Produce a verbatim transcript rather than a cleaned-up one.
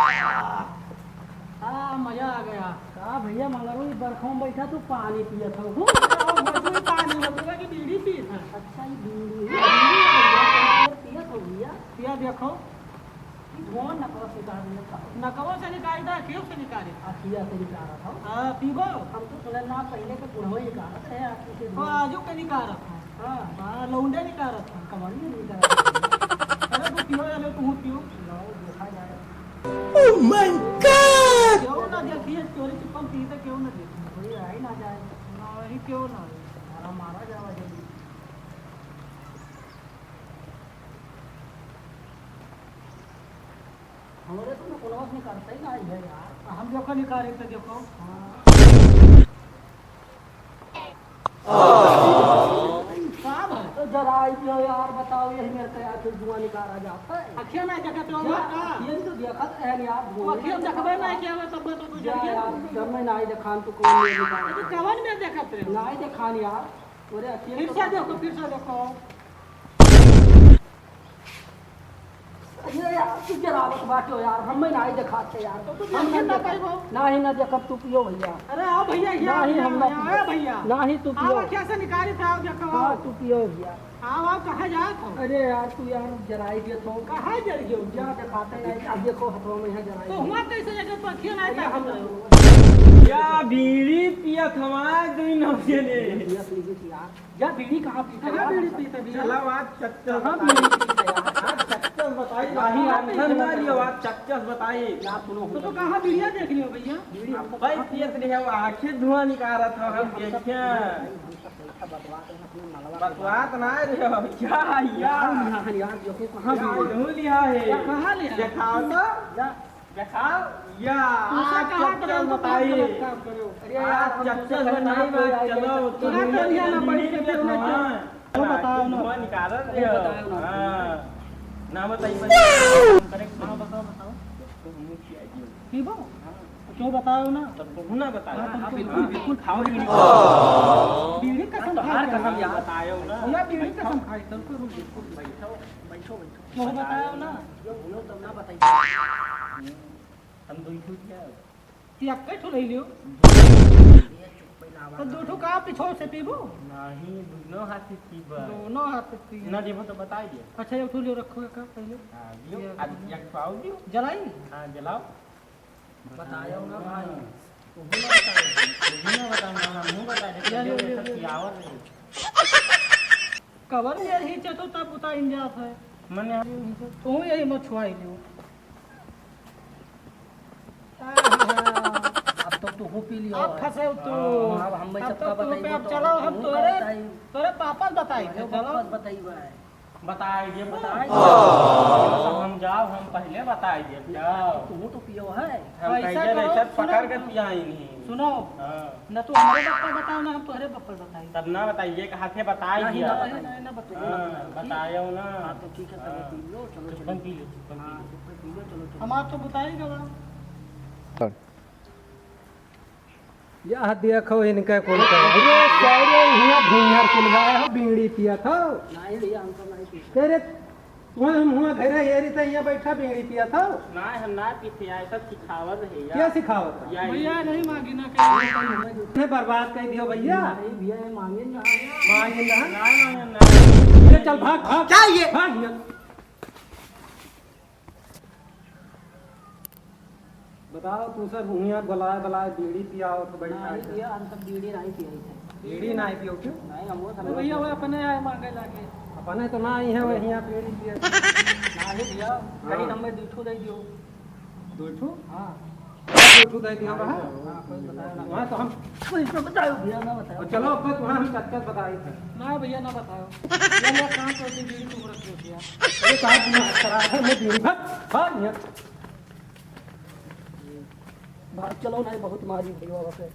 आ, मजा आ गया। का भइया, मगर वही बरखा में बैठा तू पानी पियत हो। ओ, वो तो पानी होत बा कि बीड़ी पीत है। अच्छा, ये बीड़ी है। बीड़ी है भइया, तो पियत हो भइया। पिया देखो। ई धुआं नकवा से निकाल देता। नकवा से निकाल दे, अखियों से निकाले। अखिया से निकालत हो। हाँ, पीबो? हम तो सुने ना, पहले के बुढ़वा निकालत रहे आँखी से तो धुआं। आजू के निकालत है। हाँ। हाँ, लौंडे निकालत है। कमानी निकालत है। अरे, तू पियो या ले, तू पियो। लाओ, देखा जाए। Oh my God! क्यों ना देखिए, चोरी चुप्पन पी तो क्यों ना देखिए? कोई आ ही ना जाए। नहीं, क्यों ना? मारा, मारा जावा जल्दी। हमरे तो कोनो से निकालते ही नहीं है यार। हम देखो निकाले तो देखो। हाँ। साहब है। तो जरा आई पियो यार, बताओ, यही मेरे को आखिर धुआं निकाला जाता है। अखिया नहीं देखत रहो क्या? का? ये भी तो देखत है यार, वो धुआं अखिया देखबे नहीं किया, तब तो कुछ जा देखिए। यार, जब मैं नहीं देखान तो कौन नहीं देखान? तो कवन में देखत रहे? नहीं देखान यार, अरे अखिया फिर तो से देखो, फिर से देखो। अरे यार, तू जरावत बाटो यार, हमें नाई देखाते यार। तो तू हम देखे ना ना देख-, पाइबो। नाही ना देखब, तू पियो भइया। अरे आओ भइया, यहाँ, नाही यहाँ, हम ना यहाँ, पियो। आओ भइया। नाही तू आओ, पियो। कैसे निकाली था, आओ देखो, हाँ, आओ। तू पियो भइया। आओ, आओ, कहाँ जात हो? अरे यार, तू यार जराई दे तो। कहाँ जर गयो? जा देखाते नहीं, अब देखो हथवा में यहाँ जराई तो दे। हुआ कैसे लेके तो अखिया नहीं अरे हम ताकत हो? क्या बीड़ी पियत हमार दिन हो गए ने? पियत नहीं थी यार। या बीड़ी कहाँ पीता कहाँ यार? बीड़ी पीता भैया? चला बात चच्चस कहाँ बताई। बीड़ी पीता यार? आज चच्चस बताई। नहीं, नहीं, आप नहीं, धन ना नहीं। लियो, आज चच्चस बताई। यार सुनो, तो, तो कहाँ बीड़िया देख लियो भैया? बीड़ी हम तो भाई कहाँ पियत रहे हो, आखिर धुआं निकालत हो, हम हम सब देखे। हम सब बैठा बतवा रहे हैं, अपने मलवा के बतवात ना रहे हो, क्या यार? यार, यार, यार, देखो कहाँ यार, बीड़ी? धुआं लिया है। क्या कहाँ लिया? दिखाओ तो। या। देखा? या, तू से आज कहा चच्चस करो, तो बताई। काम करो, काम करो। अरे यार, आज हम चच्चस तुमसे बताई, करना है, कोई चलो, आई तू तोरा तो यहाँ ना बीड़ी बैठ के पियत पियो ना। हाँ। तो बताओ ना। धुआं निकाल रहे अरे हो। बताओ ना। हाँ। ना बताई, बताई। करेक्ट। हाँ, बताओ, बताओ। तो हम लोग क्या किए? पीबो? हाँ। क्यों बताओ ना? तब तो ना बताओ। हाँ, हाँ, बिल्कुल, बिल्कुल। खाओ बीड़ी। बीड़ी कसम हाँ, तो खाई हर कसम यार। बताओ ना। भैया, बीड़ी कसम खाई, बिल्कुल, बिल्कुल। बैठो, बैठो, बैठो। क्यों बताओ ना? यो हुनो तब ना बताई। हम दो ही ठो क्या? ती अक्के ठो ले लियो। ये चुप पे ना तो आवा। दो ठो का पिछो से पीबो? नहीं, दोनों हाथ से पीबा। दोनों हाथ से पीबो। ना देबो तो बताई दिया। अच्छा, एक ठो लियो, रखो एक पहले। हाँ, लियो। ये आज रखो। एक ठो आओ लियो। जलाई? हाँ, जलाओ। बतायो ना भाई। तू भी ना बताओ। तू भी ना बताओ ना, हम मुँह बता दे, ले, ले, ले, सब ले। खियावत रही। कवर में यही चतो तब उताइन जात है। मने तू यही मत छुआई लियो। अब तो तू पी लियो अब है। फंसे हो तू। हाँ, अब हम भाई अब सबका तो तू बताइबो पे अब तो चलो, हम हम तोरे, बताई। तोरे पापा बताई थे, अरे चलो। पापा बताइबो है। बताई दे, बताई दे। तो हम जाओ, हम पहले बताई दे, जाओ। तू तो पियो है। हम ऐसा कैसे करो, नहीं, सब सुनो, पकड़ के पियाई नहीं। सुनो, हाँ। न तू हमारे बाप का बताओ, ना हम तोहरे बाप का बताई। तब ना बताइए, एक हाथे बताई नहीं, दिया। नहीं, नहीं, ना बताइए, हाँ, ना बताइए। बतायो ना। हाँ, तो ठीक है, तब हाँ। पी लो, चलो, चुप्पन चलो। पी लो, चुप्पन पी हाँ, लो। चुप्पन पी लो, चलो, चलो। हमार तो बताई गवा। यह देखो इनके कुल का। अरे सारे हियाँ भुइयार कुल गाए हो, बीड़ी पियत हो। नहीं भैया, हम तो नहीं पीते। तेरे वहाँ हम हुआ घरे हेरी तो यहाँ बैठा बीड़ी पियत हो। नहीं, हम ना पीते यार, सब सिखावत है यार। क्या सिखावत है? या भैया नहीं मांगी ना कहीं। ने बर्बाद कर दियो भैया। नहीं भैया, ये मांगे ना। मांगे ना? नहीं मांगे ना। अरे चल भाग, भाग। क्या ये? भाग यहाँ। बताओ, तू सब हुइया बुलाए, बुलाए बीड़ी पियाओ तो बैठा नहीं है। भैया, हम सब बीड़ी नहीं पिए थे। बीड़ी नहीं पियो क्यों? नहीं, हम वो सब तो भैया, वो अपने आए मांगे लागे। अपने तो ना आई है, वो हियाँ बीड़ी पिए। नहीं भैया, हाँ। कहीं हमें दो ठो दे दियो। दो ठो? हाँ। दो ठो दे दियो, हाँ। हाँ, कोई बताया ना। हाँ, तो हम कोई तो बताओ भैया, ना बताओ। और चलो, अब तुम्हारा हम चक्कर बताई थे। ना भैया, ना बताओ। ये ले, काम कर दे, बीड़ी तुम रख दो भैया। अरे साहब, दिमाग खराब है, मैं बीड़ी भर, हाँ, भैया। भाग चलो, नहीं बहुत मारी भैया वहाँ पे।